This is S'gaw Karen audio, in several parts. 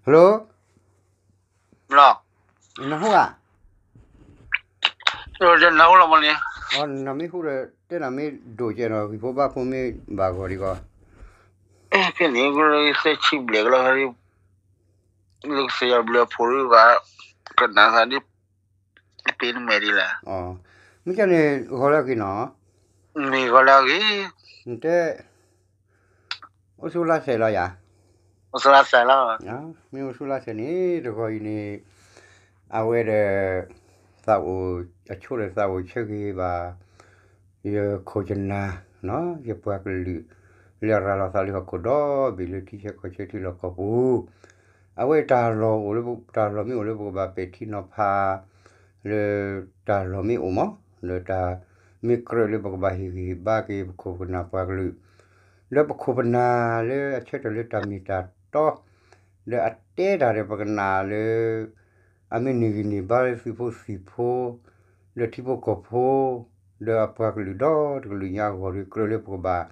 Hello, နဟူဧါ, နမ့ၢ်ဟူဒီး တဲနၤမ့ၢ်ဒိၣ်ကဲနီၤ ဂံၢ်ဖိဘၣ်ဖိမ့ၢ်ဘၣ်ဂီၤဒံးကီး, ဖဲန့ၣ် သၢဆံဘျဲၣ်ကလီၤ လၢကစၢ်ယွၤဘျုးအဖှိၣ်ဒံးဘၣ်, ကနၣ်သးဒ် ပ့ၤနမဲာ်ဒ်လဲၣ်, မ့ၢ်ကန့ၣ် ဂီၤလၢအဂ့ၤနီၤ, မ့ၢ်ဂီၤလၢအဂ့ၤ, နတဲ အိၣ်ဆူၣ်လါစဲးလီၤယၤ, အိၣ်ဆူၣ်လါစဲးလီၤ, မ့ၢ်အိၣ်ဆူၣ်လါစဲးန့ၣ် တဂီၤအံၤန့ၣ် အဝဲဒီး သးအိၣ် အဆိဒီးသးအိၣ်ဆၢဂ့ၤဘၣ် ယခိၣ်ယနၢ်, ယပှၤကလုာ် လၢအရၤလီၤသးလၢဟီၣ်ခိၣ်ဒီဘ့ၣ်လၢထံဆၢကီၢ်ဆၢထံလီၢ်ကီၢ်ပူၤ, အဝဲတၢ်လီၢ်အိၣ်လၢ တၢ်လီၢ်မ့ၢ်အိၣ်လၢပကဘၣ်ပဲာ်ထံနီၤဖး လၢတၢ်လီၢ်မ့ၢ်အိၣ်မး လၢတၢ်မ့ၢ်ကြၢးလၢပကဘၣ်ဟ့ၣ်ဂံၢ်ဟ့ၣ်ဘါက့ၤပခိၣ်ပနၢ်ပှၤကလုာ်, လၢပခိၣ်ပနၢ်လၢအဆၢထၢၣ်လၢတၢ်မ့ၢ်တၢ်တီ, လၢအတဲတၢ်ဒီးပကနၣ်လၢ အမ့ၢ်န့ၢ်ဂံၢ်န့ၢ်ဘါလၢသုးဖိသံၣ်ဖိ, လၢထံဖိကီၢ်ဖိ, လၢအပှၤကလုာ်ဒီတကလုာ်ညါအဂီၢ်ဒီးကြၢးလၢပကဘၣ်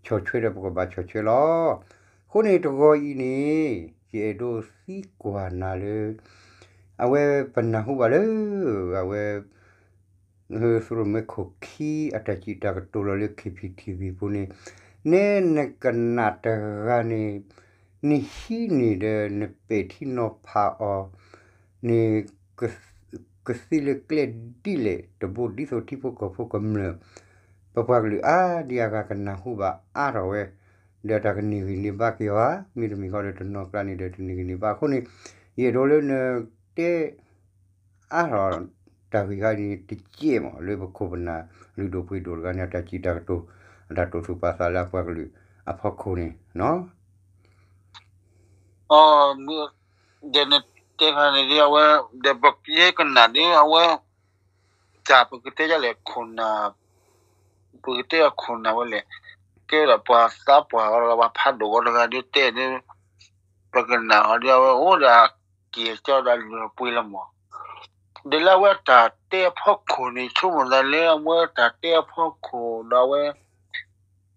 ဆီၣ်ထွဲဒီးပကဘၣ်ဆီၣ်ထွဲလီၤ. အဃိန့ၣ်တဂီၤအံၤန့ၣ် ယအဲၣ်ဒိးသံကွၢ်နၤလၢ အဝဲပနၢ်ဟူဘၣ်လၢ အဝဲ သုးရိၣ်မဲခိၣ်ခံအတၢ်စံးတၢ်ကတိၤလီၤလၢ K P T V ပူၤန့ၣ်, နဲနကနၣ်တဂၤန့ၣ် နဟံးန့ၢ်ဒီး နပဲာ်ထံနီၤဖးအီၤန့ၣ် ကသ့လၢကျဲဒ်လဲၣ်တဘိ ဒ်သိးထံဖိကီၢ်ဖိကမျၢၢ် ပပှၤကလုာ်အါဒံအါဂၤကနၢ်ဟူဘၣ်အါထီၣ်ဝဲ, ဒီးတၢ်ကန့ၢ်ဂံၢ်န့ၢ်ဘါက့ၤအီၤဧါ, မ့တမ့ၢ်ဃီဒီးတနီၤကျါန့ၣ်ဒီးတန့ၢ်ဂံၢ်န့ၢ်ဘါအဃိန့ၣ်, ယအဲၣ်ဒိးလၢနတဲ အါထီၣ်တၢ်ဂ့ၢ်ခါန့ၣ်တကဲးမး လၢပခိၣ်ပနၢ်လုၢ်ဒိၣ်ပှ့ၤဒိၣ်တဂၤန့ၣ် အတၢ်စံးတၢ်ကတိၤ အတၢ်တိာ်သူၣ်ပာ်သးလၢအပှၤကလုာ်အဖီခိၣ်န့ၣ်နီၤ. ဒီးနတဲဖဲန့ၣ်ဒ်အဝဲ ဒီးပကယဲၢ်ကနၣ်ဒ်အဝဲ တၢ်ပကတဲဒ်လဲၣ်ခိၣ်နၢ် ပကတဲအခိၣ်နၢ်ဝဲလဲၣ်, ကဲဒီးပှၤသးပှၢ်အီၤတဂၤ ပှၤဖးဒိၣ်အီၤတဂၤဒ်တဲဒ် ပကနၣ်အီၤဒ်အဝဲအိၣ်ဒီးအက့ၢ်အကၠီဒီးအလုၢ်အပှ့ၤလီၤမး. ဒီးလၢအဝဲတၢ်တဲအဖီခိၣ်န့ၣ် ဆိကမိၣ်သးလၢအဝဲတၢ်တဲအဖီခိၣ်ဒီးအဝဲ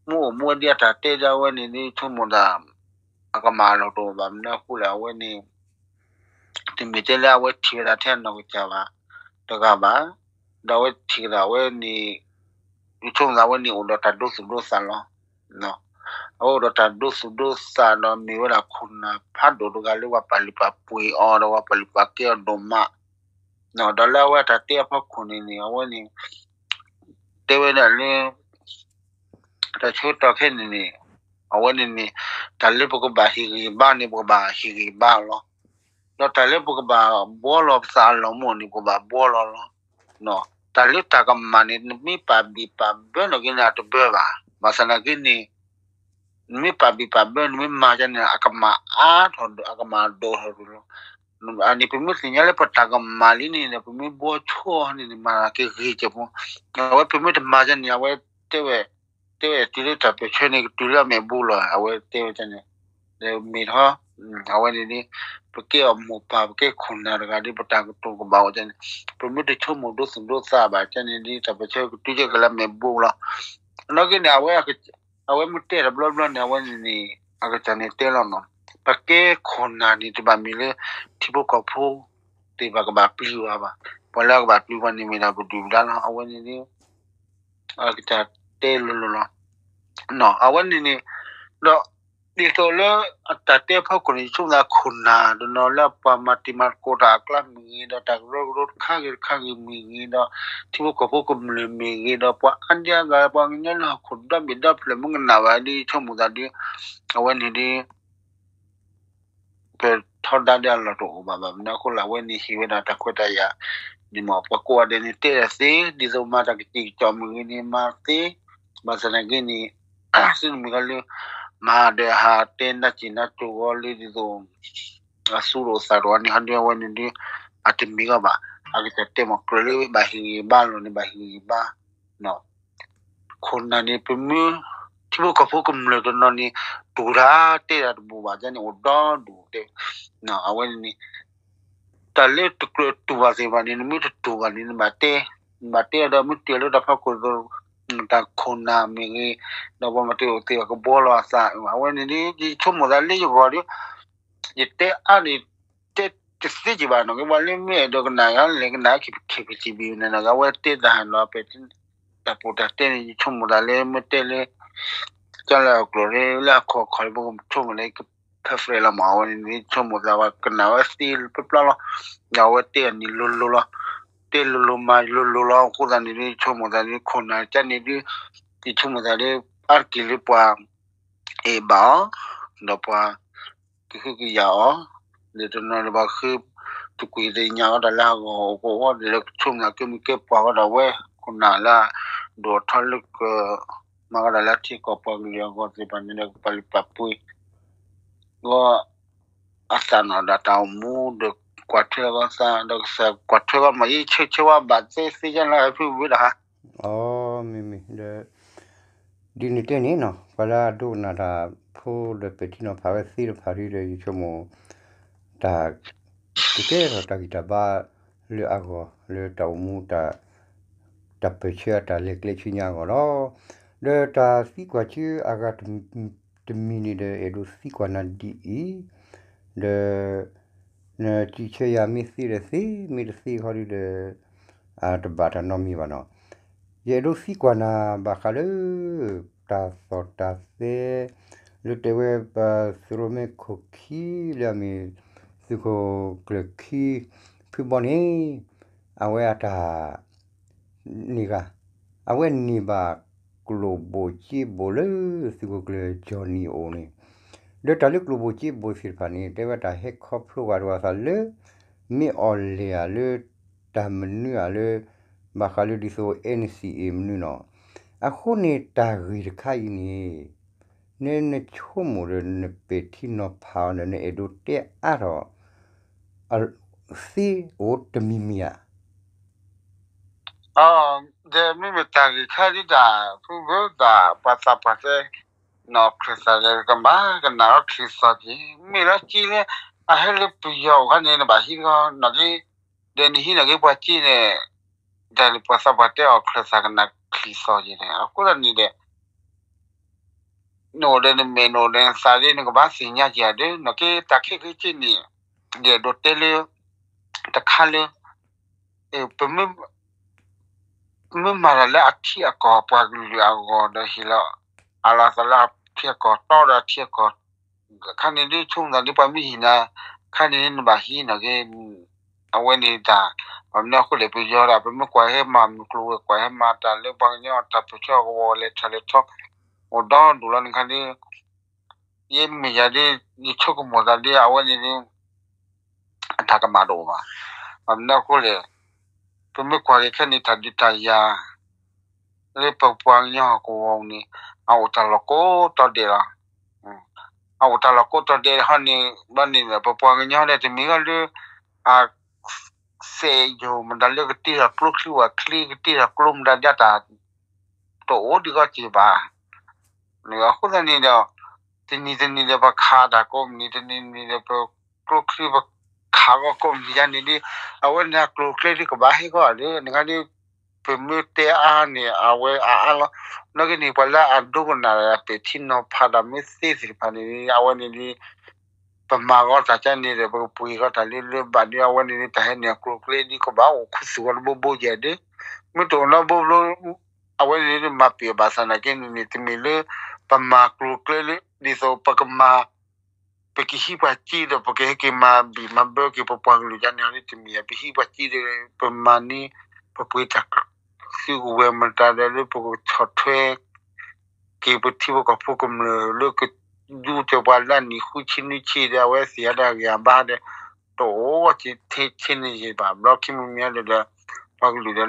မ့ၢ်အိၣ်မူဝဲဒ်အတၢ်တဲဒ်အဝဲန့ၣ်ဒ်ဆိကမိၣ်သး အကမၣ်လီၤတိာ်ဘၣ်မနုၤအဃိလဲၣ် အဝဲန့ၣ် တမ့ၢ်တဲလၢအဝဲထံၣ်ဝဲဒၣ်ထဲအနီၢ်ကစၢ်ဘၣ် တဂၤဘၣ်, ဒီးအဝဲထံၣ်ဝဲဒၣ်အဝဲန့ၣ် ယဆိကမိၣ်သးအဝဲန့ၣ်အိၣ်ဒီးတၢ်ဒိသူၣ်ဒိသးလီၤ. အဝဲအိၣ်ဒီးတၢ်ဒိသူၣ်ဒိသးဒီးမ့ၢ်ဝဲဒၣ်ခိၣ်နၢ်ဖးဒိၣ်တဂၤလၢပှၤပာ်လုၢ်ပာ်ပှ့ၤအီၤဒီးပှၤပာ်လုၢ်ပာ်ကဲအီၤဒိၣ်မး, ဒီးလၢအဝဲတၢ်တဲအဖီခိၣ်န့ၣ်န့ၣ် အဝဲန့ၣ် တဲဝဲဒၣ်လၢ တၢ်ဆၢကတီၢ်ခဲအံၤန့ၣ်န့ၣ် အဝဲန့ၣ်န့ၣ် တၢ်လၢပကဘၣ်ဟ့ၣ်ဂံၢ်ဘါန့ၣ် ပကဘၣ်ဟ့ၣ်ဂံၢ်ဘါလီၤ. ဒီးတၢ်လၢပကဘၣ်ဘှီလီၤပသးအလီၢ်မ့ၢ်န့ၣ် ပကဘၣ်ဘှီလီၤလီၤ. တၢ်လၢတၢ်ကမၣ်န့ၣ် နမ့ၢ်ပာ်ဘံၣ်ပာ်ဘၢန့ၣ်က့န့ၣ် အတဘၢဘၣ်. ဘၣ်ဆၣ်သနာ်က့န့ၣ် နမ့ၢ်ပာ်ဘံၣ်ပာ်ဘၢ နမ့ၢ်မၤဒ်န့ၣ် အကမၣ်အါထီၣ် အကမၣ်ဒိၣ်ထီၣ်ဒိၣ်လီၤ. အန့ၣ် ပမ့ၢ်သ့ၣ်ညါလၢပတၢ်ကမၣ်လံန့ၣ်ဒီး ပမ့ၢ်ဘှီဆိန့ၣ်န့ၣ် မၤက့ၤဂ့ၤကဲဖိ, အဝဲပမ့ၢ်တမၤဒ်န့ၣ် အဝဲတဲဝဲ တဲဝဲတုၤလၢတၢ်ပၢၢ်ဆၢန့ၣ် ကတုၤလၢအမဲာ်ဘိလီၤ အဝဲတဲဝဲန့ၣ်, ဒီးမ့ၢ်ထီ အဝဲန့ၣ်ဒ် ပကဲအမိၢ်ပၢ် ပကဲခိၣ်နၢ်တဂၤဒ် ပတၢ်ကတိၤကဘၣ်ဝဲန့ၣ် ပမ့ၢ်တဆိကမိၣ်ဒိသူၣ်ဒိသးဘၣ်န့ၣ်ဒ် တၢ်ပၢၢ်ဆၢကတုၤကဲကလၢအမဲာ်ဘိလီၤ. အနီၢ်ကီၢ်န့ၣ် အဝဲမ့ၢ်တဲတဘျီဘျီန့ၣ် အဝဲန့ၣ်န့ၣ် အကစၢ်န့ၣ်တဲလီၤနီၤ, ပကဲခိၣ်နၢ်န့ၣ် တဘၣ်မ့ၢ်လၢ ထံဖိကီၢ်ဖိ သ့ၣ်တဖၣ်ကဘၣ်ပျံၤပှၤဘၣ်. ပှၤလၢအကဘၣ်ပျံၤပှၤန့ၣ်မ့ၢ်ဒၣ်ပဒုၣ်ပဒါလီၤ. အဝဲန့ၣ်န့ၣ် အကစၢ်တဲလိၤလိၤလီၤ. အဝဲန့ၣ်န့ၣ် ဒီး ဒ်သိးလၢအတၢ်တဲအဖီခိၣ်န့ၣ် ယဆိကမိၣ်သးခိၣ်နၢ်တနီၤလၢအပှၤမၤတံၤမၤသကိးတၢ်အကျါမ့ၢ်ဂ့ၤ ဒီးတၢ်ကရၢကရိတခါဂ့ၤတခါဂ့ၤမ့ၢ်ဂ့ၤ ဒီးထံဖိကီၢ်ဖိကမျၢၢ်မ့ၢ်ဂ့ၤ ဒီးပှၤအါဒံအါဂၤ ပှၤကညီလၢဟီၣ်ခိၣ်ဒီဘ့ၣ်ဒီဖျၢၣ်မ့ၢ်ကနၣ်ဘၣ်ဒ် ယဆိကမိၣ်သးဒ် အဝဲန့ၣ်ဒ် ပထီဒါဒ်အလီၢ်တအိၣ်ဘၣ် ဘၣ်မနုၤအဃိလဲၣ် အဝဲန့ၣ်ဟ့ၣ်ဝဲဒၣ်တၢ်ခွဲးတၢ်ယာ်န့ၣ်မး ပှၤကိးဂၤဒဲးန့ၣ် တဲဒၣ်သ့ ဒ်သိးမၤတၢ်ကစံၣ်ကစီၣ်မ့ၢ်ဂ့ၤန့ၣ် မၤသ့, ဘၣ်ဆၣ်သနာ်က့န့ၣ် သုတမ့ၢ်လၢ မၤဒီးဟးတဲနၢ်စံၣ်နၢ်စိၤဂီၤလၢဒ်သိး အသူၣ်တအိၣ်သးတအိၣ်န့ၣ် ဟီဒ်အဝဲန့ၣ်ဒ် အတမ့ၢ်အီၤဘၣ်. အကစၢ်တဲမး ကြၢးလၢဘၣ်ဟ့ၣ်ဂံၢ်ဘါလီၤန့ၣ် ဘၣ်ဟ့ၣ်ဂံၢ်ဘါ ခိၣ်နၢ်န့ၣ် ပမ့ၢ် ထံဖိကီၢ်ဖိကမျၢၢ်တနီၤန့ၣ် တူၢ်တၢ်တဲတၢ်တဘူၣ်ဘၣ် ကန့ၣ်အိၣ်ဒီဒူၣ်တဲ အဝဲန့ၣ်န့ၣ် တၢ်လၢတကြၢးတူၢ်ဘၣ်သ့ၣ်တဖၣ်န့ၣ် နမ့ၢ်တတူၢ်ဘၣ်န့ၣ် နဘၣ်တဲ, နဘၣ်တဲဒီးမ့ၢ်တဲလၢတၢ်ဖီခိၣ်သိး တၢ်ခိၣ်နၢ်မ့ၢ်ဂ့ၤ, ဒီးပှၤမၤတ့ၢ်အိၣ်သ့ၣ်အကဘှီလီၤအသး အဝဲန့ၣ်ဒ် ယဆိကမိၣ်သးလၢယဂီၢ်ဒီး ယတဲအါန့ၣ် တဲတသ့က့ၤဘၣ်နီၤ, ကဲပှၤလၢမ့ၢ်အဲၣ်ဒိးကနၣ်ယၤလဲၤကနၣ် ခ့ပစံးဘံၣ်န့ၣ်နီၤ, အဝဲတဲတၢ်ဟးနီၤ ပဲာ်ထံ တၢ်ပီးတၢ်တဲန့ၣ် ယဆိကမိၣ်သးလၢမ့ၢ်တဲလၢ ကၢ်လၢအကျိာ်လၢ လၢအခီခီလၢပကဆိကမိၣ်လၢ ကဖဲဖဲလီၤမး, အဝဲန့ၣ် ယဆိကမိၣ်သးဝဲကနၣ်ဝဲသ့ပျီပျီလီၤ. ဒီးအဝဲတဲအနံၤလိၤလိၤလီၤ, တဲလိၤလိၤမၤလိၤလိၤလီၤ. အဃိသတးန့ၣ်ဒုး ယဆိကမိၣ်သးဒုး ခိၣ်နၢ်ကန့ၣ်ဒုး ယဆိကမိၣ်သးဒုး အါတက့ၢ်လၢပှၤ အဲၣ်ဘၣ်အီၤ, ဒီးပှၤ ကဟုကယာ်အီၤ, ဒီးတနီၤဒီးဘၣ်ဃု တကွံာ်တညၣ်အီၤတၢ်လၢအဂီၢ်အဂီၢ်အဂီၢ် ဒီးလၢကဆိကမိၣ်ကဲမုၢ်ကဲပှၢ်ဝဲဒီးဝဲ ခိၣ်နၢ်လၢ ဒိၣ်ထီၣ်လၢက မၤဝဲဒၣ်လၢထံကီၢ်ပှၤကလုာ်အဂီၢ်သ့ၣ်တဖၣ်န့ၣ်ဒီး ကပာ်လုၢ်ပာ်ပှ့ၤ ဂီၢ် အသးနီၣ်ဒီးတၢ်အိၣ်မူဒီးကွၢ်ထွဲအဂီၢ်သး ဒီးကစၢ်ကွၢ်ထွဲအဂီၢ်မး ယဆၢဆၢဝဲဘၣ်သ့သ့ယဲလၢဖုဝဲဒၣ်ဧါ. အမ့ၢ်မ့ၢ်ဒီး ဒ်န့ၣ်တဲန့ၣ်နီၤ ပှၤလၢအဒိကနၣ်တၢ်ဖိဒီးပဲာ်ထံနီၤဖးဝဲသ့တဖၣ်ဒ်ဒီး ယဆိကမိၣ် တၢ် ကကဲထီၣ်တၢ်ဂံၢ်တၢ်ဘါလၢအဂီၢ် လၢတၢ်အိၣ်မူ တၢ်ပၢၢ်ဆၢအတၢ်လဲၤကျဲဆူညါအဂီၢ်လီၤ. ဒီးတၢ်သံကွၢ်ဆူအဂၤတမံၤန့ၣ်ဒီး အဲၣ်ဒိးသံကွၢ်နၤဒ်အံၤ, ဒီး နစံးဆၢယၤမ့ၢ်သ့ဒီးသ့ မ့ၢ်တသ့ခီဒုဒီး တဘၣ်တၢ်နီတမံၤဘၣ်နီၤ. ယအဲၣ်ဒိးသံကွၢ်နၤဘၣ်ဃးလၢ တၢ်သီၣ်တၢ်သဲ လၢတဲဝဲပသုးရိၣ်မဲခိၣ်ခံလၢအမ့ၢ် သုးခိၣ်ကျၢၢ်ခံ ဖုဘီန့ၣ် အဝဲအတၢ် န့ၢ်ဂၤ အဝဲန့ၢ်ဘၣ်ကျိၣ်ဘိၣ်စ့ဘိၣ်လၢသုးခိၣ်ကျၢၢ်ကၠီၣ်နံၣ်အအိၣ်န့ၣ်, ဒီးတၢ်လၢကျိၣ်ဘိၣ်စ့ဘိၣ်သ့ၣ်တဖၣ်န့ၣ် တဲဝဲတၢ်ဟဲခီဖျိဘၣ်တဝၤသးလၢ မ့ၢ်အီၣ်လဲၣ်ဧါလၢ တၢ်မနုၤဧါလၢ ဘၣ်ဃးလၢဒ်သိး NCA မနုၤနီၤ. အဃိန့ၣ်တၢ်ဂ့ၢ်တခါအံၤန့ၣ် နနဆိကမိၣ်ဒီးနပဲာ်ထံနီၤဖးအီၤဒီး နအဲၣ်ဒိးတဲအါထီၣ် သ့အိၣ်တမံၤမံၤဧါ. ဒီးမ့မ့ၢ်တၢ်ဂ့ၢ်ခါဒ်တၢ် ဖုဘၣ်တၢ်ပှၤသးပှၢ်တဲ နီၢ်ခရံာ်သးဒီးကမၤကနၣ်အီၤခရံာ်သီက့ၤ မ့ၢ်လၢက့ၤလၢ အဟဲလၢပယီၤအိၣ်ခါန့ၣ် နဘၣ်ဟံးကီနီၢ်က့ၤ ဒီးနဟံးနီၢ်က့ၤပှၤက့ၤန့ၣ် တၢ်လၢပှၤသးပှၢ်တဲအီၤခရံာ်သးကနၣ်ခရံာ်သီက့ၤန့ၣ် အဃိသတးန့ၣ်ဒီး နအိၣ်ဒီးနမဲာ်နအိၣ်ဒီးနသးဒီး နကဘၣ်သ့ၣ်ညါက့ၤဧါဒီး နီၢ်က့ၤတၢ်ခဲက့ၤက့ၤန့ၣ် ယအဲၣ်ဒိးတဲလၢ တခါလၢ ပမ့ၢ် မ့ၢ်မၤတၢ်လၢအထံအကီၢ်ပှၤကလုာ်အဂီၢ်ဒီး ဟ့ၣ်လီၤ အးလီၤသးလၢအထံအကီၢ် တီဒီးအထံအကီၢ် ခါန့ၣ်ဒ်ဆိကမိၣ်သးဒ်ပှၤမ့ၢ်ဟ့ၣ်နၤ ခါန့ၣ်နဘၣ်ဟံးနီၢ်က့ၤ အဝဲန့ၣ်တၢ် ပမ့ၢ်အဃိလဲၣ်ပယီၤဒီး ပမ့ၢ်ကွၢ်ဟဲမၤမုၢ်ကျိၤဝဲၤကွာ်ဟဲမၤတၢ်လၢပှၤကညီတၢ်ပၢဆှၢအကဝီၤလဲၤထၢၣ်လဲၤထီ အိၣ်ဒီဒူၣ်လီၤန့ၣ်ခါဒ် ယမ့ၢ်ယၤဒ် ယဆိကမိၣ်သးဒ်အဝဲန့ၣ်ဒ် အတၢ်ကမၣ်တအိၣ်ဘၣ်. ဘၣ်မနုၤအဃိလဲၣ်, ပမ့ၢ်ကွၢ်က့ၤခဲန့ၣ် တၢ်ဒုးတၢ်ယၤ လၢပပှၤကညီဟီၣ်ကဝီၤန့ၣ် အအိၣ်တၢ်လီၢ်ကိးတီၤဒဲးလီၤ. အအိၣ်တၢ်လီၢ်ကိးတီၤဒဲးဟီန့ၣ် ဘျီန့ၣ် ပပှၤကညီန့ၣ် တမ့ၢ်ဂီၢ်လၢ အ စဲးယိာ်မတၤလၢကတ့ထီၣ်ကျိချံဝၣ်ချံ ကတ့ထီၣ်ကျိမတၤဒ်တၢ် တအိၣ်ဒံးဂီၢ်က့ၤဘၣ်. အဃိသတးန့ၣ်ဒီး တနံၤတနံၤဒီး ပှၤခးတၢ်ကိးမုၢ်နံၤ တနံၤနံၤဒီး ပကျိချံပခးဂီၢ်ကိးမုၢ်နံၤယါန့ၣ်ဒ် အဝဲန့ၣ်အကျိၤအကျဲဒ်ကဘၣ်ဟဲဂီၢ်ဒီး နခါဒ် ပမ့ၢ်တဲအါန့ၣ် အဝဲအါအါလီၤ. နာ်က့န့ၣ် ပှၤလၢအဒိကနၣ်ဒီးပဲာ်ထံနီၤဖးတၢ်မ့ၢ်သ့သ့ၣ်တဖၣ်န့ၣ် အဝဲန့ၣ်ဒ် ပမၤဂီၢ်တၢ်ကါန့ၣ်ဒီး ပကပှ့ၤဂီၢ်တၢ်လၢလၢဘၣ်ဒီး အဝဲန့ၣ်ဒ် တၢ်ဟဲန့ၣ်အကျိၤအကျဲဒ်ကဘၣ်အိၣ်ခူသူၣ်ဝဲတဘိဘိယဲၢ်ဒီး မ့ၢ်တအိၣ်နီတဘိဘိ အဝဲန့ၣ်ဒ်မၤပံာ်အဘၣ်ဆၣ်နာ်က့န့ၣ်န့ၣ် တမ့ၢ်လၢ ပမၤကျိၤကျဲလၢ ဒ်သိးပကမၤ ပကဟံးပှၤစ့ဒီး ပကဟဲက့ၤမၤဘံၣ်မၤဘၢက့ၤပပှၤကလုာ်ယါန့ၣ် တမ့ၢ်ယါ ပဟံးပှၤစ့ဒီး ပမၤန့ၢ် ပပှ့ၤတၢ်စုကဝဲၤမတၤဒီးလၢပကဆီၣ်ထွဲ က့ၤပထံပကီၢ်ဖိကမျၢၢ်လၢကဒူကၢၤပှၤလၢအနံၣ်ဃုဆံနွံဆံဒီး အဝဲသ့ၣ်အတၢ်ဂံၢ်အဘါဒီး တအိၣ်ဝဲက့ၤထဲဆ့န့ၣ်ယဲၢ်ဘၣ်. ဘျီခံမံၤမံၤဒီး ပှၤကလုာ်ဒီးလီၤ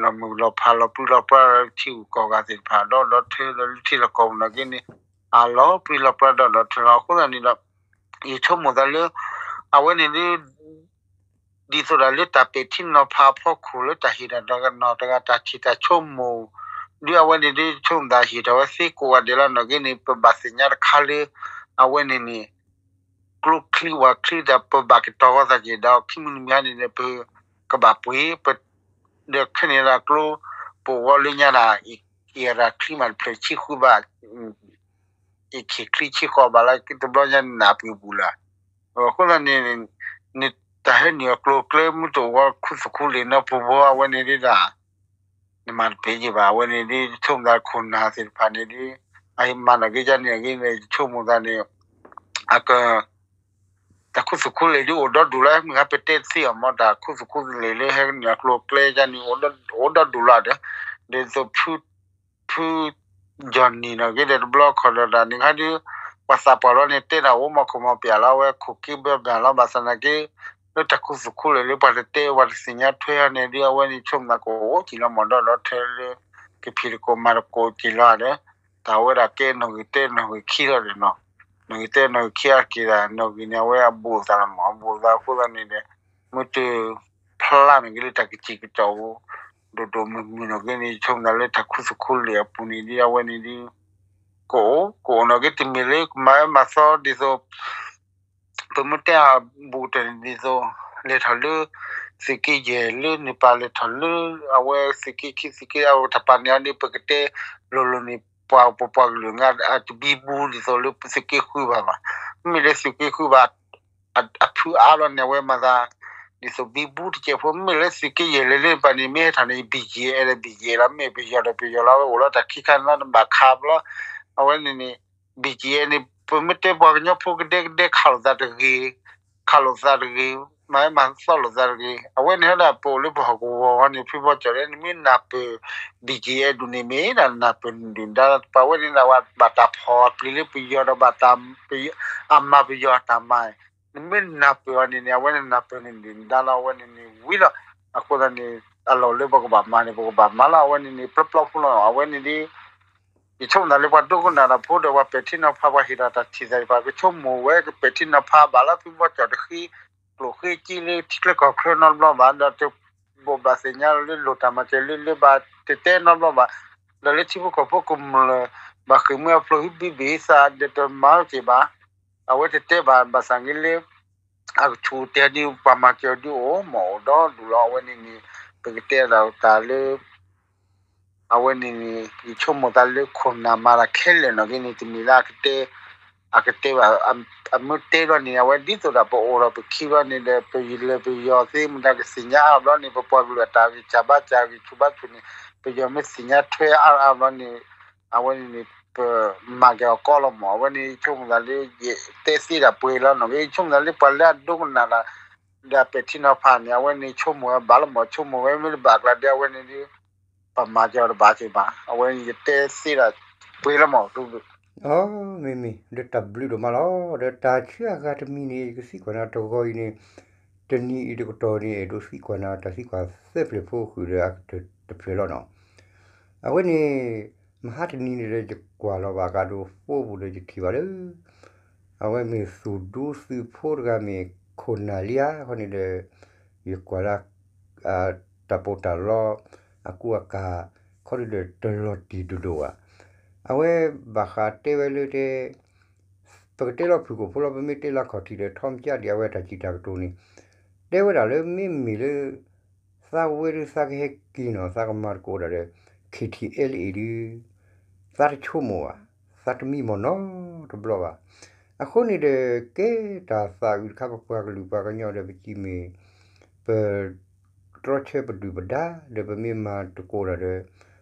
မုၢ်လီၤဖးလီၤပြံလီၤပြါဒီးထံဂုၤကီၢ်ဂၤသ့ၣ်တဖၣ် ဒီးဒီးထၢဒီးလၢထံလီၢ်ကီၢ်ပူၤနာ်က့န့ၣ် အလီၤပြံလီၤပြါဒီးဒီးထၢလီၤ. အဃိသတးန့ၣ်ဒီး ယဆိကမိၣ်သးလၢ အဝဲန့ၣ်ဒ် ဒ်သိးဒီးလၢတၢ်ပဲာ်ထံနီၤဖးအဖီခိၣ်လၢတၢ်ဟ့ၣ်တၢ်ဒီးကနီၤတဂၤတၢ်ထံၣ်တၢ်ဆိကမိၣ် ဒ်အဝဲန့ၣ်ဒ်ဆိကမိၣ်သးဟ့ၣ်ထီၣ်ဝဲသ့ကိးဂၤဒဲးလီၤ. နာ်က့န့ၣ် ပဘၣ်သ့ၣ်ညါတခါလၢ အဝဲန့ၣ်န့ၣ် ကျိချံဝၣ်ချံဒီးပဘၣ်ကတီၤဂီၢ်သးက့ၤဒီး ခံမံၤတမံၤန့ၣ်ဒီး ပကဘၣ်ပှ့ၤ ဒီးခဲန့ၣ်လၢကျိ ပအိၣ်ဂီၢ်လၢညါဒၣ် အ့ၣ်ရၣ်ချံမးတဖျၢၣ်ဆံဃုဘၣ် အ့ၣ်ခ့ၣ်ချံဆံဃိးဘၣ်လၢ တဘျီညါနၢ်ပှ့ၤပူၤလၢ အဃိသတးန့ၣ် နတၢ်ဟဲနုာ်အကျိၤအကျဲ မုၢ်တအိၣ်ဝဲခူသူၣ်ခူလံာ်နီၢ်ပူၤဘီ အဝဲန့ၣ်ဒ်ဒၣ် နမၤတပ့ၤယံာ်ဘၣ်. အဝဲန့ၣ်ဒ် ယဆိကမိၣ်သးခိၣ်နၢ်သ့ၣ်တဖၣ်န့ၣ်ဒ် အမၤနီၣ်က့ၤယၤန့ၣ်အဂ့ၢ်န့ၣ် ယဆိကမိၣ်သးန့ၣ် အက တၢ်ခူသူၣ်ခူလံာ်ဒ်အိၣ်ဒီဒူၣ်လီၤ. မ့ၢ်ဂ့ၤပတဲတသ့အီၤမ့ၢ် တၢ်ခူသူၣ်ခူလံာ်လၢဟဲနုာ်အကျိၤအကျဲယၤန့ၣ် အိၣ်ဒီဒူၣ်လီၤဒီး ဒ်သိးဖု ဖု Johnny နီၣ်ဂ့ၤဒီးတဘျီခီၣ်ဒီးတၢ်န့ၣ်ခါဒ် ပှၤသးပှၢ်လီၤန့ၣ် တဲတၢ်အိၣ်မီၤခိၣ်မီၤပၠးလီၤ အဝဲခိၣ်က့ဘၢဘၣ်လီၤ ဘၣ်ဆၣ်သနာ်က့ လၢတၢ်ခူသူၣ်ခူလံာ်လၢပှၤတတဲပှၤတသ့ၣ်ညါထွဲအီၤန့ၣ်ဒ် အဝဲန့ၣ်ဆိကမိၣ်သးကအိၣ်က့ၤလီၤမီၢ်ဒီဒီးထဲလၢ ကဖံးတကိးမၤတကိးက့ၤလီၤဒီး တၢ်ဝဲဒၣ်ကဲနီၣ်ဂံၢ်တၢနီၣ်ဂံၢ်ခံလီၤဒီးနီၤ နီၣ်ဂံၢ်တၢနီၣ်ဂံၢ်ခံအက့ၤဒၣ် နီၣ်ဂံၢ်န့ၣ် အဝဲအဘူးအသးလီၤမီၢ် အဘူးအသးအဃိသတးန့ၣ်ဒီး မ့ၢ်တ ဖျါန့ၣ်က့ၤလၢတၢ်ကစံၣ်ကစီၣ်ပူၤ ဒိၣ်ဒိၣ်မုၢ်မုၢ်နီၣ်ဂ့ၤန့ၣ် ယဆိကမိၣ်သးလၢတၢ်ခူသူၣ်ခူလံာ်အပူၤန့ၣ်ဒ်အဝဲန့ၣ်ဒ် ကအိၣ် ကအိၣ်နီၣ်ဂ့ၤ တမ့ၢ်လၢကမၤအၢမၤသီဒ်သိး ပမ့ၢ်တဲအဘူးတၢ်န့ၣ်ဒ်သိး လဲၤထီၣ်လၢ သုးက့ယဲၢ်လၢန့ၣ်ပာ်လဲၤထီၣ်လၢ အဝဲသုးက့ခံသုးက့အတၢ်ပာ်န့ၢ်အီၤန့ၣ် ပကတဲလိၤလိၤန့ၣ် ပှၤပပှၤကလုာ်အတဘံဘူဒ်သိးလၢသုးက့ဃုဘၣ်ဘၣ်. မ့မ့ၢ်လၢသုးက့ဃုဘၣ် အဖုအါလီၤန့ၣ် အဝဲမၤသး ဒ်သိးဘံဘူတစဲးဖိ မ့မ့ၢ်လၢသုးက့ယဲၢ်လၢန့ၣ်ပာ်န့ၣ် မ့ၢ်ဟဲထီၣ်န့ၣ် ဘံၣ်ကၠံၣ်အဲၣ်ဒီး ဘံၣ်ကၠံၣ်အဲၣ်လီၤ မ့ၢ်ပယီၤဒီးပယီၤလီၤ အဝဲအိၣ်လီၤတၢ်ခံခါန့ၣ်လီၤ တဘၣ်ခးဘျီ အဝဲန့ၣ်န့ၣ် ဘံၣ်ကၠံၣ်အဲၣ်န့ၣ် ပမ့ၢ်တဲပှၤကညီဖိကဒဲကဒဲခးလိာ်သးတဂ့ၤ ခးလိာ်သးတဂ့ၤ မၤအၢမၤသီလိာ်သးတဂ့ၤ အဝဲန့ၣ်ဟဲဒၣ်ပအိၣ်လၢပဟီၣ်ကဝီၤဝဲန့ၣ် ဖုဘီကၠီၣ်ဒဲ နမ့ၢ်နၢ်ပၢၢ် ဘံၣ်ကၠံၣ်အဲၣ်ဒူၣ်န့ၣ် မ့ၢ်ဒၣ်နၢ်ပၢၢ်နဒုၣ်ဒါ ပှၤဝဲန့ၣ်ဒၣ်ဝဲဘၣ်တၢ်ဖီၣ်ပျံၤလၢပယီၤဒီးဘၣ်တၢ် အမၤပယီၤအတၢ်မၤ နမ့ၢ်နၢ်ပၢၢ်အီၤန့ၣ်န့ၣ် အဝဲန့ၣ်နၢ်ပၢၢ်နဒုၣ်နဒါလီၤ အဝဲန့ၣ်န့ၣ်ဝံၤလီၤ. အဃိသတးန့ၣ် အလီၢ်လၢပကဘၣ်မၤန့ၣ် ပကဘၣ်မၤလီၤ အဝဲန့ၣ်န့ၣ် ပျီပျီဖိလီၤ အဝဲန့ၣ်ဒ် ယဆိကမိၣ်သးလၢပှၤဒိကနၣ်တၢ်ဖိဒီးပှၤပဲာ်ထံနီၤဖးပှၤဟ့ၣ်တၢ်တၢ်ထံၣ်သးတဖၣ် ကဆိကမိၣ်ဝဲကပဲာ်ထံနီၤဖးဘၣ်လၢဖုဘီကၠီၣ်တဃံ ကျိၣ်ဃ့ကံလၢထံချၢကီၢ်ချၢနီတဘျီဘၣ် ဒီးတဘိးဘၣ်သ့ၣ်ညါလၢလိၣ်တၢ်မၤစၢၤလၢလၢဘၣ်တတဲနီတဘျီဘၣ် ဒီးလၢထံဖိကီၢ်ဖိကမျၢၢ် ဘၣ်ဃ့ၢ်မှံဟးဖျိးဟံးဘံဘ့ၣ်သးဒီးတမၤအီၤက့ၤဘၣ် အဝဲတတဲဘၣ် ဘၣ်ဆၣ်ဂ့ၤလၢ အကဆူၣ်တဲဒ်ပှၤမၤစၢၤဒ်အိၣ်မ့ၢ်အိၣ်ဒီဒူၣ်လီၤ အဝဲန့ၣ်န့ၣ် ပကတဲဒၣ်တၢ်လၢ အဝဲန့ၣ်န့ၣ် ယဆိကမိၣ်သးလၢခိၣ်နၢ်မၤတၢ်ခဲလၢာ်နီၣ်ဂ့ၤန့ၣ် တမ့ၢ်လၢအကတဲ အကတဲဘၣ် အမ့ၢ်တဲဘျီန့ၣ် အဝဲဒ်သိးဒီးပအိၣ်ဒီးပခံဘျီန့ၣ်ဒီး ပလဲၤပယီၤသ့ၣ်မတၤကသ့ၣ်ညါအါဘျီန့ၣ် ပပှၤကလုာ်အတၢ်ဂံၢ်စၢ်ဘါစၢ်ဂံၢ်ဆူၣ်ဘါဆူၣ်န့ၣ် ပယီၤမ့ၢ်သ့ၣ်ညါထွဲအါအါဘျီန့ၣ် အဝဲန့ၣ်န့ၣ် ပမၤက့ၤအီၤကီလီၤမး အဝဲန့ၣ်ယဆိကမိၣ်သးလၢ ယတဲသ့ဒၣ်ပှဲၤလီၤနီၣ်ဂ့ၤ ယဆိကမိၣ်သးလၢပှၤလၢအဒိကနၣ်တၢ် ဒီးပဲာ်ထံနီၤဖးန့ၣ် အဝဲန့ၣ်ဆိကမိၣ်ဝဲဘၣ်လီၤမး ဆိကမိၣ်ဝဲမ့ၢ်တဘၣ်ကျါဒီး အဝဲန့ၣ်ဒ် ပမၤက့ၤအီၤတဘၣ်က့ၤဘၣ် အဝဲန့ၣ်ယတဲသ့ဒၣ်ပှဲၤလီၤမး မ့မ့ၢ် ဒီးတၢ်ဘျုးဒိၣ်မးလီၤ ဒီးတၢ်ဆၢအဂၤတမံၤန့ၣ် ယကသံကွၢ်နၤတဂီၤအံၤန့ၣ် တနံၤအံၤတကတီၢ်န့ၣ် အဲၣ်ဒိးသံကွၢ်နၤ တၢ်သံကွၢ်သၢဖျၢၣ်ဖိဃုာ်ဒီးအကတၢၢ်တဖျၢၣ်လီၤနီၤ အဝဲန့ၣ် မဟါတနံၤန့ၣ်ဒီး ယကွၢ်လီၤဘၣ်ကဒီး Facebook ဒီးယထံၣ်ဘၣ်လၢ အဝဲမ့ၢ်သူၣ်ဒူသုးဖိတဂၤမ့ၢ်ခိၣ်နၢ်လံဧါ ခီန့ၣ်ဒီး ယကွၢ်လၢ တၢ်ပီးတၢ်လီ အကူအကၤ ခီဒုဒီးတလီၤတံၢ်ဒိၣ်ဒိၣ်ဘၣ်. အဝဲဘၣ်ဃးတဲဝဲလၢတဲ ပကတဲလီၤဖုၣ်ကိာ်ဖိလီၤ ပမ့ၢ်တဲလၢခီၣ်ထံးဒီးထီမကၢ်ဒံးအဝဲတၢ်စံးတၢ်ကတိၤန့ၣ် တဲဝဲဒၣ်လၢမ့မ့ၢ်လၢ သးဝဲဒုးသးကဟဲက့ၤနီၤ သးကမၤသကိးဒၣ်ဒီး ခ့ထံၣ်အဲလ်အ့ၣ်ဒုး သးတဆိကမိၣ်ဘၣ်, သးတမံမီၢ်နီတဘျီဘၣ်. အဃိန့ၣ်ဒီး ကဲတၢ်သးအုးတခါ ပပှၤကလုာ်ပှၤကညီဒီးပစံးမ့ၢ် ပ တြီဆၢပဒုၣ်ပဒါ ဒီးပမ့ၢ်မၤသကိးတၢ်ဒီး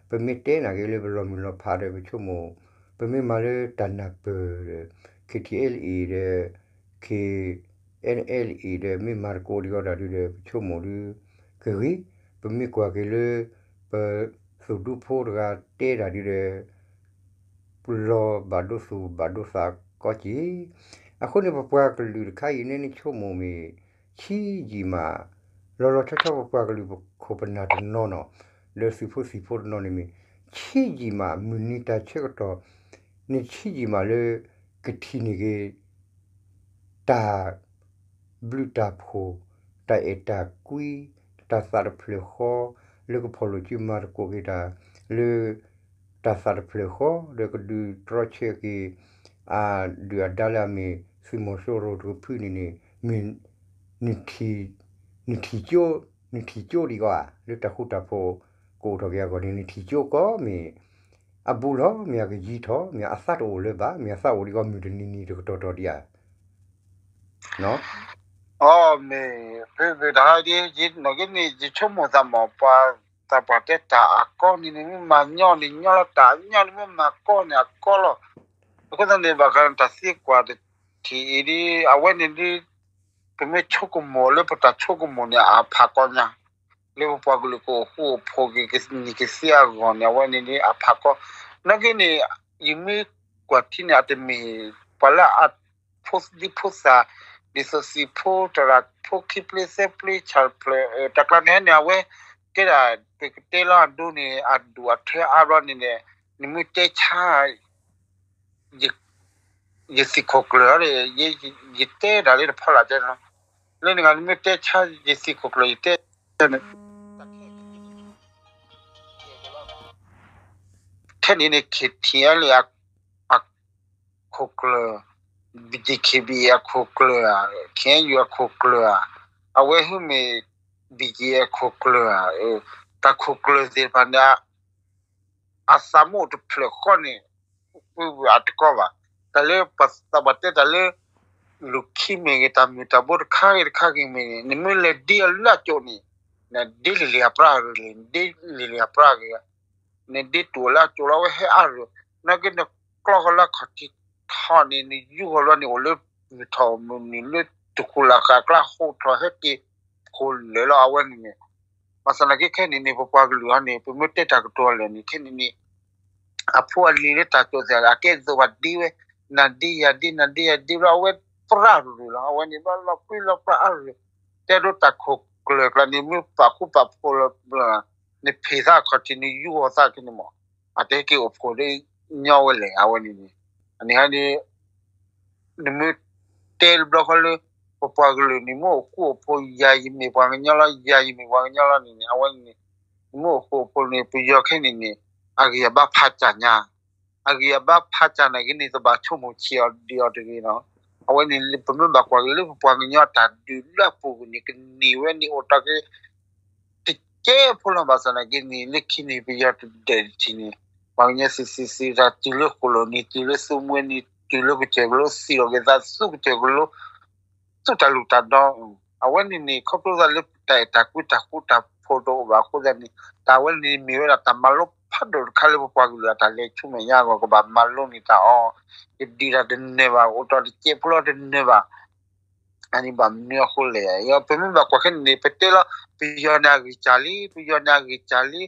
ပမ့ၢ်တဲနာ်က့ၤလၢပလီၤမုၢ်လီၤဖးဒီးပဆိကမိၣ် ပမ့ၢ်မၤလၢတၢ်နၢ်ပၢၢ်ဒီး ခ့ထံၣ်အဲလ်အ့ၣ်ဒီး ခ့ၣ်အဲလ်အ့ၣ်ဒီး မ့ၢ်မၤသကိးဒံးအီၤတၢ်ဒုးဒီး ပဆိကမိၣ်ဒုး ကဂ့ၤ, ပမ့ၢ်ကွၢ်က့ၤလၢ ပသူၣ်ဒူဖိတဂၤတဲတၢ်ဒုးဒီး လီၤဘၣ်ဒိသူၣ်ဘၣ်ဒိသးကီက့ၤ. အဃိန့ၣ် ပပှၤကလုာ်တခါအံၤန့ၣ် နဆိကမိၣ်မ့ၢ် ဆံးယံာ်မး လီၤလီၤဆီဆီပပှၤကလုာ်ပခိၣ်ပနၢ်တနီၤနီၤ ဒီးသုးဖိသံၣ်ဖိတနီၤန့ၣ်မ့ၢ် ဆံးယံာ်မး မုၢ်နံၤတၢ်ဆၢကတီၢ် န့ၣ်ဆံးယံာ်မးလၢ ကထံၣ်န့ၢ်က့ၤ တၢ်ဘျုးတၢ်ဖှိၣ်, တၢ်အဲၣ်တၢ်ကွံ, တၢ်သးတဖျၢၣ်ဃီ, လၢကဖီၣ်လိာ်စုမၤသကိးက့ၤတၢ် လၢ တၢ်သးတဖျၢၣ်ဃီ ဒီးကဒုးတြီဆၢက့ၤ အဒုၣ်အဒါလၢအမ့ၢ်သုးမီၤစိရိၤတကဖုန့ၣ်န့ၣ် မ့ၢ် နထံၣ် နထံၣ်ကၠိ နထံၣ်ကၠိဒံးကီဧါ လၢတၢ်ဃူတၢ်ဖိးကအိၣ်ထီၣ်က့ၤအဂီၢ်န့ၣ် နထံၣ်ကၠိကီ မ့ၢ်အဘူးလီၤ မ့ၢ်အကယံၤထီၣ် မ့ၢ်အသးတအိၣ်လၢၤဘၣ် မ့ၢ်အသးအိၣ်ဒံးကီ မုၢ်တနံၤနံၤတကတီၢ်တီၢ်ဒံးဧါ. အီ မ့ၢ် ဖဲတဟါဒ် နာ်က့န့ၣ် ယဆိကမိၣ်သးမ့ၢ် ပှၤသးပှၢ်တဲတၢ်အကီန့ၣ်န့ၣ် မ့ၢ်မၤညီန့ၣ် ညီလီၤ တၢ်အညီန့ၣ် မ့ၢ်မၤကီန့ၣ် အကီလီၤ. အဃိသတးန့ၣ် ဘၣ်ဃးတၢ်သံကွၢ်တထံၣ်အံၤဒ် အဝဲန့ၣ်ဒ် ပမ့ၢ်ဆိကမိၣ်လၢပတၢ်ဆိကမိၣ်န့ၣ် အဖးကီညါ လၢပပှၤကလုာ်ကအိၣ်ဃူအိၣ်ဖိးက့ၤ ကနံၣ်ကသ့အဂီၢ်န့ၣ် အဝဲန့ၣ်ဒ်အဖးကီ. နာ်က့န့ၣ် ယမ့ၢ်ကွၢ်ထံန့ၣ် အတမ့ၢ် ပှၤလၢအ ဖိဒံဖိသၣ် ဒ်သိးစံးဖိ တရၣ်ဖိ ခံပျ့သၢပျ့ ဆၣ်တဖျၢၣ် တၢ်ကျါန့ၣ်န့ၣ် အဝဲ ကဲဒၣ် ပကတဲလီၤအဒိန့ၣ် အဒူၣ်အထၢအါဘျီန့ၣ်န့ၣ် နမ့ၢ်တဲဆါ ယသံၣ်ခိၣ်ကျၢၢ်ဒီး ယတဲတၢ်လၢတဖီလာ်တဲနီၤ, လၢနဂၤနမ့ၢ်တဲဆါယသံၣ်ခိၣ်ကျၢၢ် ယတဲန့ၣ် ခဲန့ၣ်န့ၣ် ခ့ထံၣ်အလၢ အခိၣ်ကျၢၢ်, ဘံၣ်က့ဘံၣ် အခိၣ်ကျၢၢ်ဧါ, ခ့ယုၢ်အခိၣ်ကျၢၢ်ဧါ, အဝဲဟုမ့ၢ် ဘံၣ်က့အခိၣ်ကျၢၢ်ဧါ, တၢ်ခိၣ်ကျၢၢ်သ့ၣ်တဖၣ်န့ၣ် အသးမ့ၢ်အိၣ်တဖျၢၣ်ဃီန့ၣ် ပှၤအတကီဘၣ်. တၢ်လၢပသးပှၢ်တဲတၢ်လၢ လူၢ်ခံမ့ၢ်ဂ့ၤ တၢ်မုၢ်တၢ်ဘိတခါဂ့ၤတခါဂ့ၤမ့ၢ်န့ၣ် နမ့ၢ်လဲၤဒ့အီၤလၢအကၠိန့ၣ် နဒ့လံၤလံၤအပြၢ်ဂ့ၤလံ, နဒ့လံၤလံၤအပြၢ်ဂ့ၤ, နဒ့တူၢ်အီၤလၢအကၠိလီၤ အဝဲဟဲအါရၢၢ်, နာ်က့နကျီဃီၤလၢအခီၣ်ထံးထီၣ်န့ၣ် နယူၢ်ဃီၤလီၤန့ၣ် အိၣ်လၢမုၢ်ထီၣ်မုၢ်နုာ်လၢတဃူလၢ်ဃာ်ကျါ ဟိးထီၣ်ဟဲက့ၤ ဖိးလၢာ်လီၤ အဝဲန့ၣ်န့ၣ်. ဘၣ်ဆၣ်သနာ်က့ခဲန့ၣ်န့ၣ် ပပှၤကလုာ်အံၤန့ၣ် ပမ့ၢ်တဲတၢ်ကတိၤလၢာ်န့ၣ် ခဲန့ၣ်န့ၣ် အဖိအလံၤလၢတၢ်ကတိၤသ့ၣ် အကဲသိးဘၣ်ဒ့ဝဲ, နၤဒ့ယၤဒ့ နၤဒ့ယၤဒ့ဘျီ အဝဲပြၢ်ရူၤရူၤလီၤ အဝဲန့ၣ်ဘျီလီၤပြံလီၤပြါအါရူၤ, တဲဒိတၢ်ခိၣ်ကျၢၢ်ကျါန့ၣ် မ့ၢ်ပာ်ဃူပာ်ဖိးလီၤဘျီ နဖံးသးအခီၣ်ထံး နယူၢ်ဃီၤသးကန့ၣ်မး အတဟဲက့ၤအိၣ်ဖှိၣ်ဒ်ညီဝဲလဲၣ် အဝဲန့ၣ်န့ၣ်, အန့ၣ်ဟန့ၣ် နမ့ၢ်တဲတဘျီဃီလၢ ပပှၤကလုာ်န့ၣ် မ့ၢ်အိၣ်ဃူအိၣ်ဖိး ယၤယမ့ၢ်ပှၤကညီလီၤ ယၤယမ့ၢ်ပှၤကညီလီၤန့ၣ်န့ၣ် အဝဲန့ၣ်န့ၣ် မ့ၢ်အိၣ်ဃူအိၣ်ဖိးန့ၣ် ပယီၤခဲန့ၣ်န့ၣ် အဂံၢ်အဘါဖးစၢ်ညါ, အဂံၢ်အဘါဖးစၢ်နာ်က့န့ၣ် တဘၣ်ဆိကမိၣ်ဆံးအီၤဒံးအီၤတဂ့ၤနီၤ, အဝဲန့ၣ် ပမ့ၢ်ဘၣ်ကွၢ်က့ၤလၢပပှၤကညီတၢ်ဒုးလၢအပူၤကွံာ်န့ၣ် ကန့ၢ်ဝဲန့ၣ်အိၣ်တ့ၢ်က့ၤ တကဲဖိလီၤ ဘၣ်ဆၣ်သနာ်က့န့ၣ် လၢခံန့ၣ် ပယီၤတဒဲးတထံၣ်န့ၣ် ပှၤကညီသ့ၣ်သ့ၣ်သ့ၣ်တၢ်တုၤလၢဃိၣ်လိာ်န့ၣ် တုၤလၢသူမှဲန့ၣ် တုၤလၢကစၢၢ်ကလိ သံလီၤက့ၤသးဆူကစၢၢ်ကလိ ဆူတၢ်လုၢ်တၢ်ဒီ, အဝဲန့ၣ်န့ၣ် ခီဖျိသးလၢတၢ်အဲၣ်တၢ်ကွံတၢ်ဃူတၢ်ဖိးတအိၣ်ဘၣ်အဃိသတးန့ၣ် တၢ်ဝဲန့ၣ်မ့ၢ်ဝဲဒၣ်တၢ်မၤလိဖးဒိၣ်တခါလၢပပှၤကလုာ်အတၢ်လဲၤဆူမဲာ်ညါအဂီၢ် ကဘၣ်မၤလိန့ၢ်တၢ်အီၤ, ကဒုးတၢ်တနၢၤဘၣ် အိၣ်တ့ၢ်တကဲဖိလီၤတနၢၤဘၣ် အန့ၣ်ဘၣ်မနုၤအဃိလဲၣ်, ပမ့ၢ်ဘၣ်ကွၢ်ခဲန့ၣ်န့ၣ် ပတဲလီၤ ပယီၤန့ၣ်အဂံၢ်စၢ်လံ, ပယီၤန့ၣ်အဂံၢ်စၢ်လံ,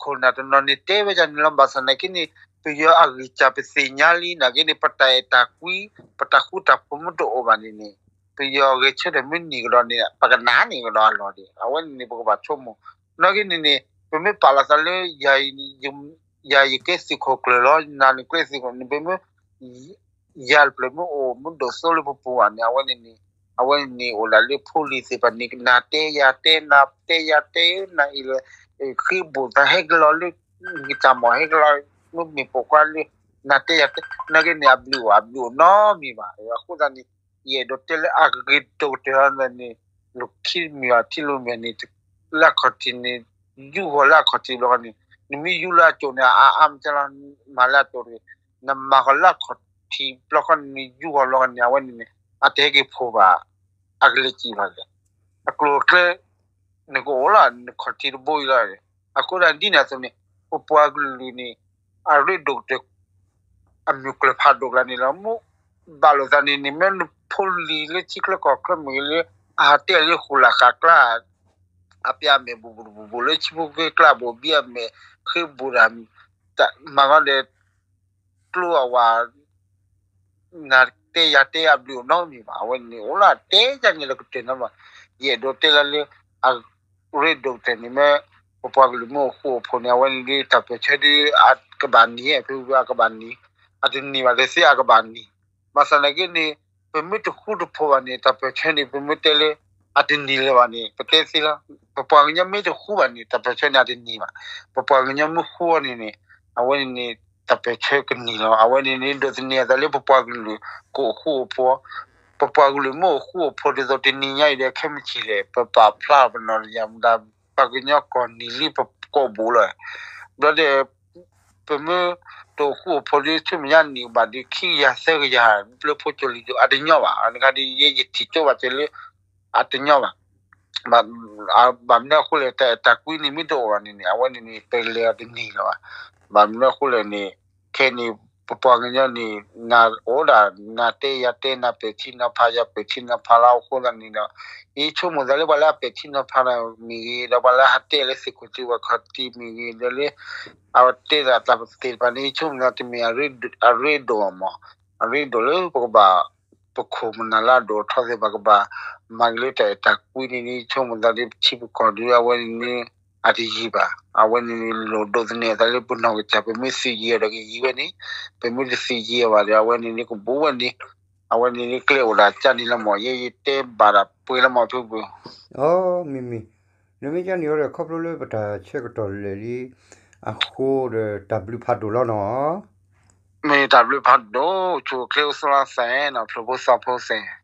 ခိၣ်နၢ်တနီၤန့ၣ်တဲဝဲဒ်န့ၣ်လီၤ ဘၣ်ဆၣ်သနာ်က့န့ၣ် ပယီၤအဂံၢ်စၢ်ပသ့ၣ်ညါလံ နာ်က့န့ၣ် ပတၢ်အဲၣ်တၢ်ကွံ ပတၢ်ဃူတၢ်ဖိးမ့ၢ်တအိၣ်ဘၣ်န့ၣ်န့ၣ် ပယီၤဂဲၤဆၢထၢၣ်မ့ၢ်န့ၢ်ကဒီးန့ၣ် ပကနၣ်န့ၢ်ကဒီးအလီၢ်ဒံး အဝဲန့ၣ်န့ၣ် ပကဘၣ်ဆိကမိၣ်, နာ်က့န့ၣ်န့ၣ် ပမ့ၢ်ပာ်လီၤသးလၢ ယၤယကဲသုးခိၣ်ကျၢၢ်လီၤ နၤနကျဲသုးခိၣ်န့ၣ် ပမ့ၢ် ယၤတဖျၢၣ်မ့ၢ်အိၣ်မ့ၢ်ဒိၣ်စိလၢပပူၤဘၣ်န့ၣ် အဝဲန့ၣ်န့ၣ် အဝဲန့ၣ်န့ၣ် အိၣ်ဒၣ်လၢဖိလံၤသ့ၣ်တဖၣ်န့ၣ် နၤတဲယၤတဲ နၤတဲယၤတဲ နၤအံၤလၢ ဃ့ဘူးသးဟဲကလီၤလၢ နကစၢ်မီၢ်ဟဲကလီၤ မ့ၢ်မ့ၢ်ပိာ်ခွါလၢ နၤတဲယၤတဲ နာ်က့န့ၣ် အဘျုးအိၣ်အဘျုးအိၣ်နီတမံၤဘၣ်. အဃိသတးန့ၣ် ယအဲၣ်ဒိးတဲလၢအဂ့ၤဒိၣ်ကတၢၢ်လီၤန့ၣ် လူၢ်ခံမံၤအထံလီၤမံၤန့ၣ် လၢအခီၣ်ထံးန့ၣ် ယူၢ်ဃီၤလၢအခီၣ်ထံးဘျီဃီန့ၣ် နမ့ၢ်ယူၢ်လၢအကၠိန့ၣ် အအါမးလီၤ မၤလၢအကၠိတဂ့ၤ, နမၤဃီၤလၢအခီၣ်ထံးဘျီဃီန့ၣ် နယူၢ်ဃီၤဘျီဃီန့ၣ် အဝဲန့ၣ်န့ၣ် အတဟဲက့ၤဖိးဘၣ် အကလဲၤစံးဘၣ်လဲၣ်. အကျိၤအကျဲ နကအိၣ်လီၤ နခီၣ်ထံးတဘိအံၤလီၤ. အဃိသတးဒ်န့ၣ်အသိးန့ၣ် ပပှၤကလုာ်န့ၣ် အရ့ဒိၣ်ကတၢၢ် အမုၢ်ကျၢၢ်ဖးဒိၣ်ကျါန့ၣ်လီၤ. မ့ၢ်ဘၣ်လိာ်သးန့ၣ်န့ၣ် မ့ၢ်နဖိလံၤလၢထံချၢကီၢ်ချၢမ့ၢ်ဂ့ၤလၢ အဟးတဲလၢဃိၣ်လၢ်ဃာ်ကျါ အပျဲၢ်အမဲာ်ဘူးဘူးဘူးဘူးလၢထံဖိကီၢ်ဖိကျါ ဘူးဘံၣ်အမဲာ် ဃ့ဘူးတၢ် မၤဂီၤဒီး ကျိအဝၤ နၤတဲယၤတဲအဘျုးအိၣ်နီတမံၤဘၣ်. အဝဲန့ၣ်အိၣ်လၢတဲယၤန့ၣ်လၢကတၢၢ်နီၤဘၣ်. ယအဲၣ်ဒိးတဲလၢလၢ အရ့ဒိၣ်ကတၢၢ်န့ၣ်မ့ၢ် ပပှၤကလုာ်မ့ၢ်အိၣ်ဃူအိၣ်ဖိးန့ၣ် အဝဲန့ၣ်ဒ်တၢ်ပၢၢ်ဆၢဒ်အကဘၣ်နံၤ ဖဲအကဘၣ်နံၤ အတနံၤဘၣ် တသ့အကဘၣ်နံၤ ဘၣ်ဆၣ်သနာ်က့န့ၣ် ပမ့ၢ်တဃူတဖိးဘၣ်န့ၣ် တၢ်ပၢၢ်ဆၢန့ၣ် ပမ့ၢ်တဲလၢ အတနံၤလၢၤဘၣ်န့ၣ် ပတဲသ့လီၤ. ပပှၤကညီမ့ၢ်တဃူဘၣ်န့ၣ် တၢ်ပၢၢ်ဆၢန့ၣ်အတနံၤဘၣ်. ပပှၤကညီမ့ၢ်ဃူအီၤန့ၣ်န့ၣ် အဝဲန့ၣ်န့ၣ် တၢ်ပၢၢ်ဆၢကနံၤလီၤ. အဝဲန့ၣ်န့ၣ် ဒိးသန့ၤအသးလၢပပှၤကလုာ်ကအိၣ်ဃူအိၣ်ဖိး ပပှၤကလုာ်မ့ၢ်အိၣ်ဃူအိၣ်ဖိးဒ်သိးတနံၤညါအံၤဒီး ခဲမုၢ်ဆ့ၣ်လဲၣ် ပပာ်ဖျါပနီၢ်တယၢ်မတၤ ပှၤကညီကီၢ်နံၤလံ ပကိာ်ဘိလီၤ. ဘျီဒီး ပမ့ၢ် တိၤဃူအိၣ်ဖိးဒ်ဆူမဲာ်ညါနံၣ်ဘၣ်ဒ်ခံကယၤသၢကယၤ ဘျၢဖိကၠိလံၤဒိၣ် အတညီဘၣ် နခါဒ်ယဲယထံၣ်ကၠိဘၣ်ကဲလၢ အတညီဘၣ် ဘၣ်မနုၤအဃိလဲၣ် တၢ်အဲၣ်တၢ်ကွံန့ၣ် မ့ၢ်တအိၣ်ဘၣ်န့ၣ်န့ၣ် အဝဲန့ၣ်န့ၣ် ပလဲၤအီၤတန့ၢ်လၢၤဘၣ်. ဘၣ်မနုၤအဃိလဲၣ်န့ၣ် ခဲန့ၣ် ပပှၤကညီန့ၣ် နအိၣ်ဒၣ် နတဲယၤတဲ နပဲာ်ထံနီၤဖးယၤပဲာ်ထံနီၤဖးလီၤအဃိသတးန့ၣ်ဒီး ယဆိကမိၣ်သးလၢပှၤလၢအပဲာ်ထံနီၤဖးနၤမ့ၢ်ဂ့ၤ ဒီးပှၤလၢဟးတဲလၢသုးခိၣ်စ့ဝဲခီၣ်ထံးမ့ၢ်ဂ့ၤ ဒီးလၢ အဝဲတဲဒၣ်တၢ်သ့ၣ်တဖၣ်န့ၣ် ယဆိကမိၣ်သးတမ့ၢ်အရ့ဒိၣ်မး အရ့ဒိၣ်လၢပကဘၣ် ပခိၣ်ပနၢ်လၢအဒိၣ်ထီၣ်သ့ၣ်တဖၣ်ကဘၣ် မၤက့ၤလၢတၢ်အဲၣ်တၢ်ကွံန့ၣ် ယဆိကမိၣ်သးဒ်ပထံပကီၢ်ဒ်အဝဲန့ၣ်န့ၣ် အတယံၤဘၣ်. အဝဲန့ၣ်န့ၣ် လိၣ်ဒိးသန့ၤအသးလၢပနီၢ်ကစၢ် ပမ့ၢ်သ့ယံၤအီၤဒီးကယံၤဝဲန့ၣ် ပမ့ၢ်တသ့ယံၤအီၤဘၣ်ဒီး အဝဲန့ၣ်န့ၣ်ကဘူးဝဲန့ၣ် အဝဲန့ၣ်န့ၣ်ကျဲအိၣ်ဒၣ်ကၢ်န့ၣ်လီၤမး ယဲယတဲဘၣ်ဒၣ်ပှဲၤလီၤမးဖုပူၤ အမ့မ့ၢ် နမ့ၢ်ကၢ်န့ၣ်အီၤဒီး ခီဖျိလၢပတၢ်ဆၢကတီၢ်လဲၣ်လံ အဃိဒီးတၢ်ဘျုးဖးဒိၣ်လီၤနီၤ မ့ၢ်တၢ်ဘျုးဖးဒိၣ် ဆိၣ်ချ့အိၣ်သးလီၤသဲးနီၤ ဖျိးဖိသီဖိသဲး